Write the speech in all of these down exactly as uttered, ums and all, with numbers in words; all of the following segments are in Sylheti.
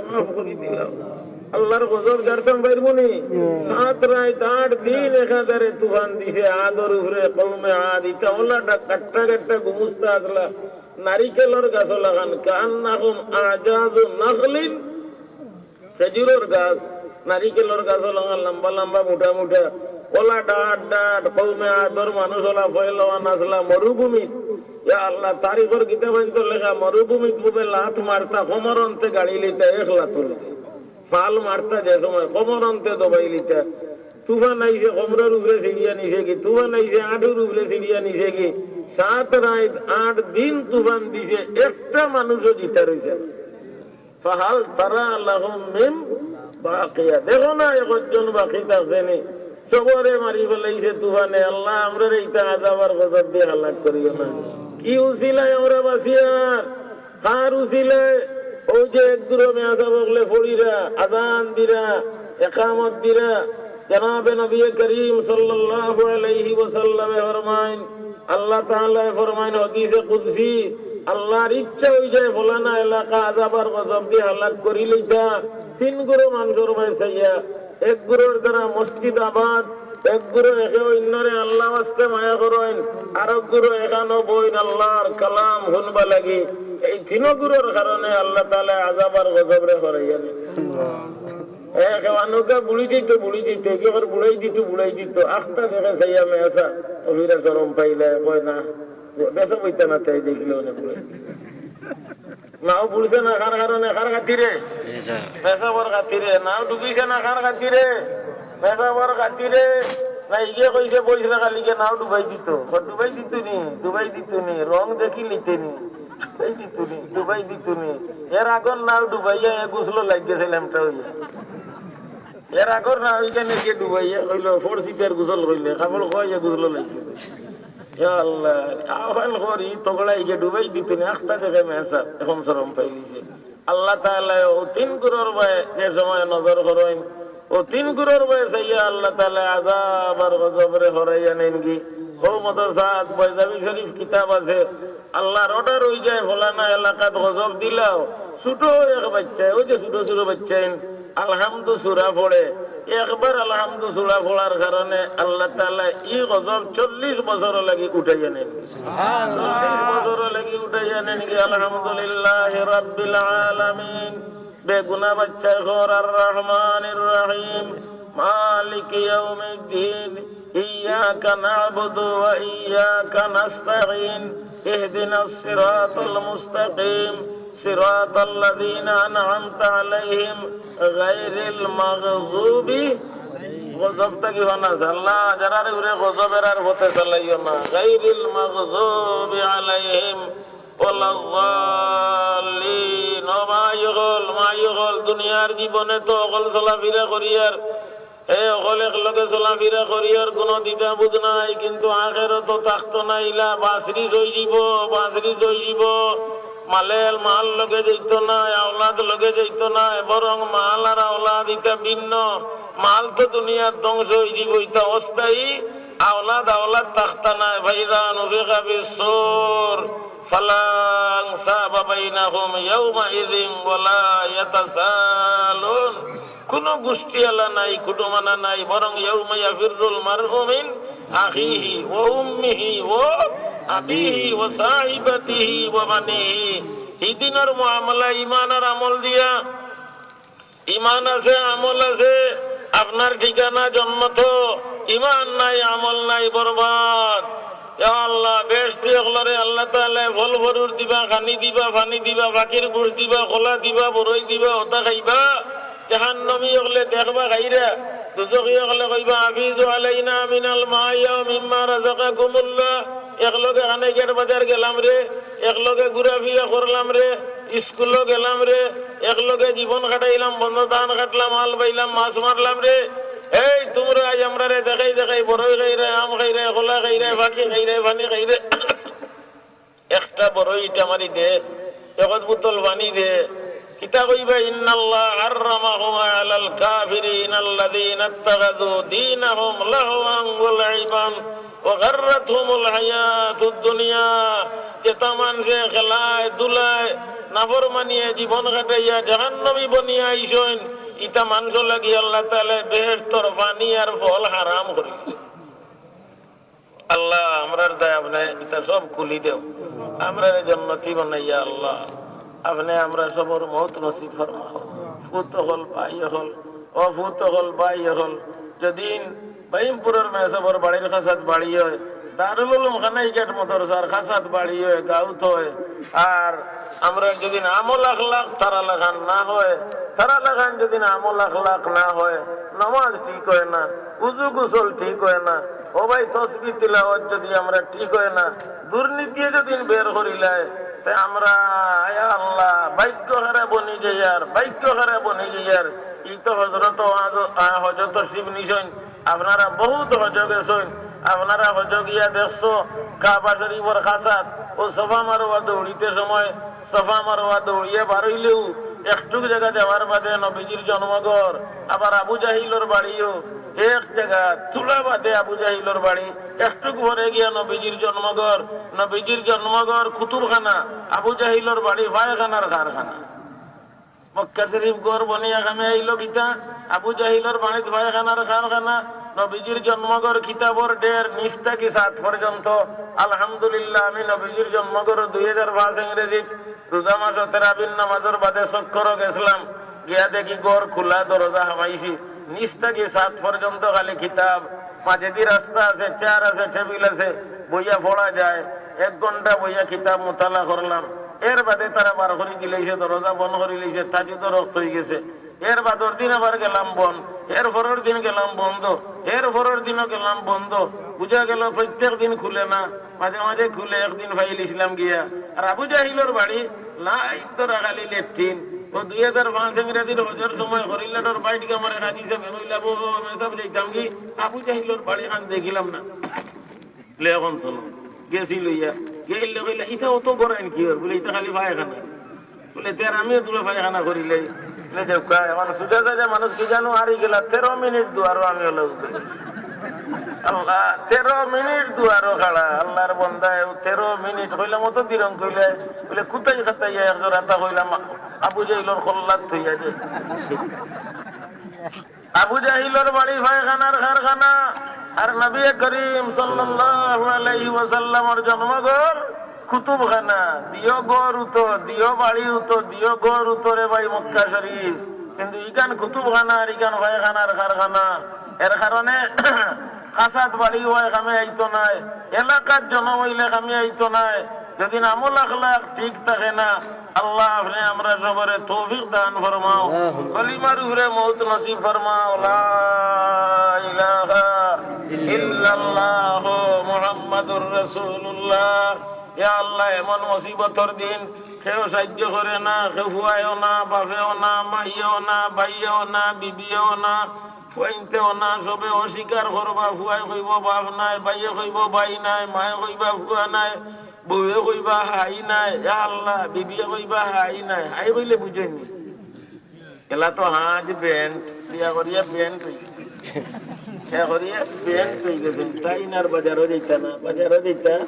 মাফ করি দিলাম। আল্লাহর গজব জারতাম পারবো নি? সাত রাইত আট দিন একাধারে তুফান দিছে আদর উপরে, কওমে আদ। ইতা অলা কাট্টা কাট্টা গুমুস্তা আছলা, নারিকেলর গাছ লাখান, কাআন্নাহুম আজাজু নাখলিন, খেজুরর গাছ, নারিকেলর গাছ লাখান লম্বা লম্বা, মুটা মুটা, অলা ডাট ডাট, কওমে আদর মানুষ অলা ফয়লাওয়ান আছলা মরুভূমিত। ইয়া আল্লাহ, তারিখর কিতাবাইন্তো লেখা, মরুভূমিত বুলে লাথ মারতা, কমর অন্তে গাড়ি লিতা, এক লাথর। ফাল মারতা যে সময়, কমর অন্তে দবাই লিতা। তুফান আইছে, কমরর উপরে ছিড়িয়া নিছে গি, তুফান আইছে, আঁটুর উপরে ছিড়িয়া নিছে গি। সাত রাইত আট দিন তুফান দিছে, একটা মানুষও জিতা রইছে না। ফাহাল তারা লাহুম মিন বাকিয়া। দেখো না, একজন বাকি থাকছে নি? সবরে মারি ফালাইছে তুফানে। আল্লাহ, আমরারে ইতা আজাব আর গজব দি হালাক করিও না। কি উছিলায় আমরা বাঁচিয়ার? কার উছিলায়? অউ যে এক গুরু মেয়াসাব অকলে পড়িরা, আজান দিরা, একামত দিরা, জনাবে নবী করিম সাল্লাল্লাহু আলাইহি ওয়াসাল্লামে ফরমাইন, আল্লাহ তাআলায় ফরমাইন হাদিসে কুদসি, আল্লাহর ইচ্ছা অইযায় ফলানা এলাকা আজাব আর গজব দি হালাক করি লইতা। তিন গুরু মানষর বায় চাইয়া, এক গুরুর দ্বারা মসজিদ আবাদ, এক গুরু একে অইন্যরে আল্লাহ ওয়াস্তে মায়া করইন, আরক গুরু এখানো বইন আল্লাহর কালাম হুনবা লাগি। এই তিন গুরুর কারণে আল্লাহ তাআলায় আজাব আর গজবরে হরাইয়া নেন। এ, কেউ আনুকা বুড়ি দিত, বুড়ি দিত, কেউ বুড়াই দিত, বুড়াই দিত। আখতা দেখে চাইয়া মেয়াসা, অফিরা শরম পাইলে, কয় না। বেসা বইতা না তাই দেখলে অনেক বুড়াই দিত। নাও বুড়ছে না কার কারণে, কার খাতিরে? মেসাবর খাতিরে। নাও ডুবিছে না কার খাতিরে? মেসাবর খাতিরে। না, ইগে কইছে বইছে না খালিকে নাও ডুবাই দিত। কয় ডুবাই দিত নি, ডুবাই দিত নি, রং দেখি লিতে নি। ডুবাই দিত নি, ডুবাই দিত নি। এর আগর নাও ডুবাইয়া এ গুছলো লাগি গেছে লেমটা অইয়া। এর আগর নাও ইখানে গিয়া ডুবাইয়া কইলো, ফোর সিটার গুছল কইলে, কাপড় খোয়াইয়া গুছলো লাগি গেছে। ইয়া আল্লাহ, আহ্বান করি, তগড়া ইগে ডুবাই দিত নি, আখতা দেখে মেসাব, এখন শরম পাইলিছে। আল্লাহ তাআলায় অউ তিন গুরুর বায় যে সময় নজর করইন, অউ তিন গুরুর বায় চাইয়া আল্লাহ তাআলায় আজাব আর গজবরে হরাইয়া নেনগি। অউ মাদ্রাসাত বয়জাবি শরীফ কিতাব আছে, আল্লাহর order অইযায়, ফলানা এলাকাত গজব দিলাও। ছোট এক বাচ্চায়, অউ যে ছোট ছোট বাচ্চাইন আলহামদু সূরা পড়ে, একবার আলহামদু সূরা পড়ার কারণে আল্লাহ তাআলায় ই গজব চল্লিশ বছর লাগি উঠাইয়া নেন। চল্লিশ বছর লাগি উঠাইয়া নেন কি? আলহামদুলিল্লাহি রাব্বিল আলামিন। বেগুনা বাচ্চায় কর আর রহমানির রহিম, মালিকি ইয়াউমিদ্দিন, ইয়াকা না'বুদু ওয়া ইয়াকা নাস্তাঈন, ইহদিনাস সিরাতাল মুস্তাকিম, সিরাতাল্লাযীনা আন'আমতা আলাইহিম, গায়রিল মাগযুবি, গজব থাকি বাঁচাইও আল্লাহ, যারার উপরে গজব এরার পথে চালাইও না, গায়রিল মাগযুবি আলাইহিম ওয়ালাদ্দাল্লিন। ও ভাই অকল, মাই অকল, দুনিয়ার জীবনে তো অকল চলাফিরা করিয়ার, হে অকল একলগে চলাফিরা করিয়ার, কুনু দ্বিধাবোধ নাই, কিন্তু আখেরাতো থাকতো না, ইলা বাঁচরি চইজিবো, বাঁচরি চইজিবো। মালের মাল লগে যাইতো নায়, আওলাদ লগে যাইতো নায়, বরং মাল আর আওলাদ ইটা ভিন্ন। মাল তো দুনিয়ার ধ্বংস অইজিবো, ইটা অস্থায়ী, আওলাদ, আওলাদ থাকতা নায়। ফাইযা নুফিখা ফিস-সূর ফালা আনসাবা বাইনাহুম ইয়াউমাইযিন ওয়ালা ইয়াতাসাআলুন। কুনু গুষ্টিআলা নাই, কুটুমানা নাই, বরং ইয়াউমা ইয়াফিররুল মারউ মিন আখিহি ওয়া উম্মিহি ওয়া আবিহি ওয়া সাহিবাতিহি ওয়া বানিহি। ই দিনর মুআমালা ইমান আর আমল দিয়া। ইমান আছে, আমল আছে, আপনার ঠিকানা জন্নত। ইমান নাই, আমল নাই, বরবাদ। ইয়া আল্লাহ, বেহেশতি অকলরে আল্লাহ তাআলায় ফল ফরুট দিবা, খানি দিবা, পানি দিবা, পাখির গুশ দিবা, কলা দিবা, বরই দিবা, অতা খাইবা। জাহান্নামী অকলে দেখবা খাইরা, দুজখী অকলে কইবা, "আফিজু আলাইনা মিনাল মাই আও মিম্মা রাযাকাকুমুল্লাহ।" একলগে খানাইঘাট বাজার গেলাম রে, একলগে ঘুরাফিরা করলাম রে, স্কুলো গেলাম রে, একলগে জীবন কাটাইলাম, বন্দ ধান কাটলাম, হাল বাইলাম, মাছ মারলাম রে। এই তুমরা আইজ আমরারে দেখাই দেখাই বরই খাইরায়, আম খাইরায়, কলা খাইরায়, পাখি খাইরায়, পানি খাইরায়। একটা বরই ইটা মারি দে, এক বোতল পানি দে। কিতা কইবা? ইন্নাল্লাহ হাররামাহুমা আলাল কাফিরিন আল্লাযীনা ইত্তাখাযু দীনাহুম লাহওয়ান ওয়া লাইবান ওয়া গাররাতহুমুল হায়াতুদ দুনিয়া। যেতা মানষে খেলায়, ধুলায়, নাফরমানিয়ে জীবন কাটাইয়া জাহান্নামী বনিয়া আইছইন, ইতা মানষর লাগি আল্লাহ তাআলায় বেহেশতর পানি আর ফল হারাম করি দিছইন। আল্লাহ, আমরার দায় আপনে ইতা সব খুলি দেও, আমরারে জন্নতি বানাইয়া আল্লাহ, আপনে আমরার সবর মউত নসিব ফরমাও। ফুত অকল, ভাই অকল, অ ফুত অকল, ভাই অকল, যদিন বাইমপুরর মেসাবর বাড়ির খাসাত বাড়ি অয়, দারুল উলুম খানাইঘাট মদরসার খাসাত বাড়ি অয়, গাউত অয়, আর আমরার যদিন আমল আখলাক তারা লাখান না অয়, তারা লাখান যদিন আমল আখলাক না অয়, নমাজ ঠিক অয় না, উজু গোসল ঠিক অয় না, ও ভাই, তসবি তিলাওয়াত যদিন আমরার ঠিক অয় না, দুর্নীতিয়ে যদিন বের করিলায়, তে আমরা, আয় আল্লাহ, ভাগ্য হারা বনি যাইয়ার, ভাগ্য হারা বনি যাইয়ার। ই তো হজরত ওয়াজ, আ, হজ তশরিফ নিছইন, আপনারা বহুত হজ গেছইন, আপনারা হজ গিয়া দেখছো, কাবা শরীফর খাসাত, ও সাফা মারওয়া দৌড়িতে সময়, সাফা মারওয়া দৌড়িয়া বার অইলেউ একটুক জাগা যাওয়ার বাদে নবীজির জন্মঘর, আবার আবু জাহিলর বাড়িও এক জাগা, থুড়া বাদে আবু জাহিলর বাড়ি, একটুক পরে গিয়া নবীজির জন্মঘর, নবীজির জন্মঘর কুতুবখানা, আবু জাহিলর বাড়ি পায়খানার কারখানা। মক্কা শরীফ ঘর বনিয়া কামে আইলো কিতা? আবু জাহিলর বাড়িত পায়খানার কারখানা, নবীজির জন্মঘর কিতাবর ঢের, নিচ থাকি ছাদ পর্যন্ত। আলহামদুলিল্লাহ, আমি নবীজির জন্মঘর দুই হাজার পাঁচ ইংরেজিত রোজা মাসো তেরাবির নামাজর বাদে চক্করো গেছলাম, গিয়া দেখি ঘর খুলা, দরজা হামাইছি, নিচ থাকি ছাদ পর্যন্ত খালি কিতাব, মাঝেদি রাস্তা আছে, চেয়ার আছে, টেবিল আছে, বইয়া পড়া যায়। এক ঘন্টা বইয়া কিতাব মুতালা করলাম। এর বাদে তারা বার করি দিলাইছে, দরজা বন্ধ করি লাইছে, তাজুদর ওয়াক্ত অই গেছে। এর বাদর দিন আবার গেলাম বন্ধ, এর পরর দিন গেলাম বন্ধ, এর পরর দিনও গেলাম বন্ধ। বুঝা গেল প্রত্যেক দিন খুলে না, মাঝে মাঝে খুলে, একদিন পাইলিছলাম গিয়া। আর আবু জাহিলর বাড়ি লাইন ধরা খালি লেট্রিন। ও দুই হাজার পাঁচ ইংরেজির হজর সময় হরিল্লাটর বাইট গিয়া আমার এক হাদিসে বেরোইলা, বউ, বউ, আমি সব দেখতাম কি, আবু জাহিলর বাড়ি খান দেখিলাম না। বলে, "এখন চলো।" গেছি লইয়া, গেলে কইলা, "ইটা অত গরম কি হয়?" বলে, "ইটা খালি পায়খানা।" বলে, "তে আর আমিও দূরে পায়খানা করিলাই।" বলে, "যাউক্কা, এখন সুজা সাজা মানুষ কি জানো, হারি গেলা, তেরো মিনিট দুয়ারো আমি হলো উঠে।" আল্লাহ, তেরো মিনিট দুয়ারো খাড়া, আল্লাহর বন্দায়, ও তেরো মিনিট কইলাম, অত দিরং কইলে, বলে, "কুতাই খাতাইয়া এক জোড়া তা কইলাম, আবু জাহিলর কল্লাত থইয়া যায়।" আবু জাহিলর বাড়ি পায়খানার কারখানা, আর নবী করিম সাল্লাল্লাহু আলাইহি ওয়াসাল্লামর জন্মঘর কুতুবখানা। দিও ঘর উতো, দিও বাড়ি উতো, দিও ঘর উতো রে ভাই মক্কা শরীফ, কিন্তু ইখান কুতুবখানা আর ইখান পায়খানার কারখানা। এর কারণে খাসাত বাড়ি অয় কামে আইতো নায়, এলাকাত জন্ম অইলে কামে আইতো নায়। যদি আমল আখলাক ঠিক থাকে না, আল্লাহ আপনে আমরা সবরে তৌফিক দান ফরমাও। আল্লাহুম্মা। কলিমার উপরে মউত নসিব ফরমাও। লা ইলাহা ইল্লাল্লাহু মুহাম্মাদুর রাসূলুল্লাহ। ইয়া আল্লাহ, এমন মুসিবতর দিন, কেউ সাহায্য করে না, কেউ ফুয়ায়ও না, বাপেও না, মাইয়েও না, ভাইয়েও না, বিবিয়েও না, ফুয়াইন্তেও না, সবে অস্বীকার করবা। ফুয়ায় কইবো বাপ নাই, ভাইয়ে কইবো ভাই নাই, মায়ে কইবা ফুয়া নাই, বউয়ে কইবা হাই নাই, ইয়া আল্লাহ, বিবিয়ে কইবা হাই নাই। হাই কইলে বুঝইন নি? এলা তো হাজ ব্যান্ড, বিয়া করিয়া ব্যান্ড অই গেছে। বিয়া করিয়া ব্যান্ড অই গেছে। তাইন আর বাজারো যাইতা না, বাজারো যাইতা।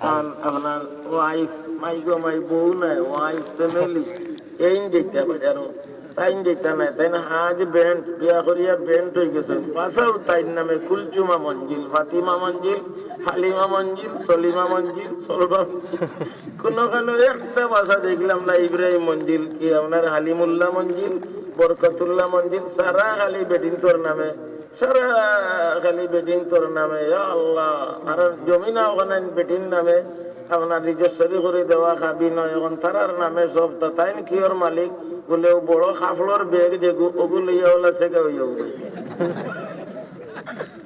আন-, আপনার ওয়াইফ, মাই গো মাই, বউ নাই, ওয়াইফ, ফ্যামিলি, এইন যাইতা বাজারো। তাইন যাইতা নাই, তাইন হাজ ব্যান্ড, বিয়া করিয়া ব্যান্ড অই গেছে। বাসাও তাইন নামে, কুলচুমা মঞ্জিল, ফাতিমা মঞ্জিল, হালিমা মঞ্জিল, সলিমা মঞ্জিল, সলমা মঞ্জিল। কোনো কানো একটা বাসা দেখলাম না, ইব্রাহিম মঞ্জিল, কি আপনার হালিমুল্লাহ মঞ্জিল, বরকতুল্লাহ মঞ্জিল, সারা খালি বেটিন্তর নামে, সারা খালি বেটিন্তর নামে, ইয়া আল্লাহ। আর জমিন অখান বেটির নামে, আপনার রিজিস্ট্রি করি দেওয়া কাবিন অয়, অখন তারার নামে সব। তা তাইন কিওর মালিক? বলে, ও বড় কাপড়র ব্যাগ যেগু, ওগু লইয়া ওলা সেগা অইয়া ওগু।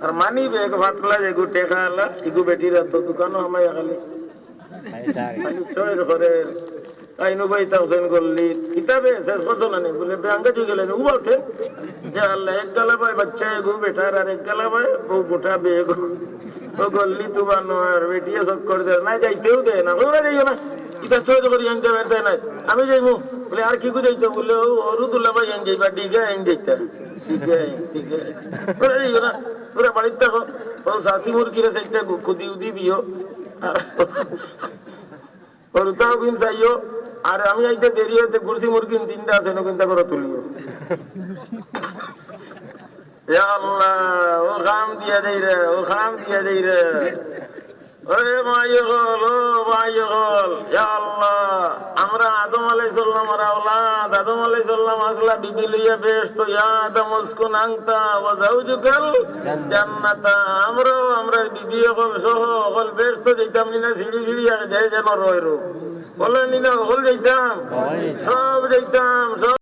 আর মানি ব্যাগ পাতলা যেগু, টেকা আলা, ইগু বেটির আতো, দোকানো হামাইয়া খালি। খালি চয়ের করে। তাইন উবাই তা হোসেন গল্লি, কিতাবে শেষ করতো না নি? বলে, "বেআঙ্গা জুই গেলে নি, উবাতে।" যে আল্লাহ, এক গালা ভাই বাচ্চা এগু বেটার, আর এক গালা ভাই বউ মোটা বেগ। ও গল্লি তো বানো আর বেটিয়ে চক্কর দেয় না, যাইতেও দেয় না। ওরা যাইও না, ইতা চয়ের করি আনতে পারতে নাই, আমি যাইমু। বলে, "আর কিগু যাইতো?" বলে, "ও অরুদুল্লাহ ভাই আন যাইবা, ডিগা আন যাইতা।" ডিগা আন, ডিগা আন। ওরা যাইও না, ওরা বাড়ির থাকো। ও সাথী মুরগিরা চাইতে খুদি উদি দিও। আর অরুতাও বিন চাইও, আর আমি আইতে দেরি অইতে কুরসি মুরগিন তিনটা আছে, নু চিন্তা করে তুলিও। ইয়া আল্লাহ, ও কাম দিয়া দেই রে, ও কাম দিয়া দেই রে। ওরে ভাই অকল, ও ভাই অকল, ইয়া আল্লাহ, আমরা আদম আলাইহিস সালামর আওলাদ, আদম আলাইহিস সালাম আছলা বিবি লইয়া বেহেশতো, ইয়া আদম উসকুন আনতা ওয়া যাওজুকাল জান্নাতা। আমরাও আমরার বিবি অকল সহ অকল বেহেশতো যাইতাম নি না, সিঁড়ি সিঁড়ি আর যে যেন রয় রো। বলে নি না, অকল যাইতাম, সব যাইতাম, সব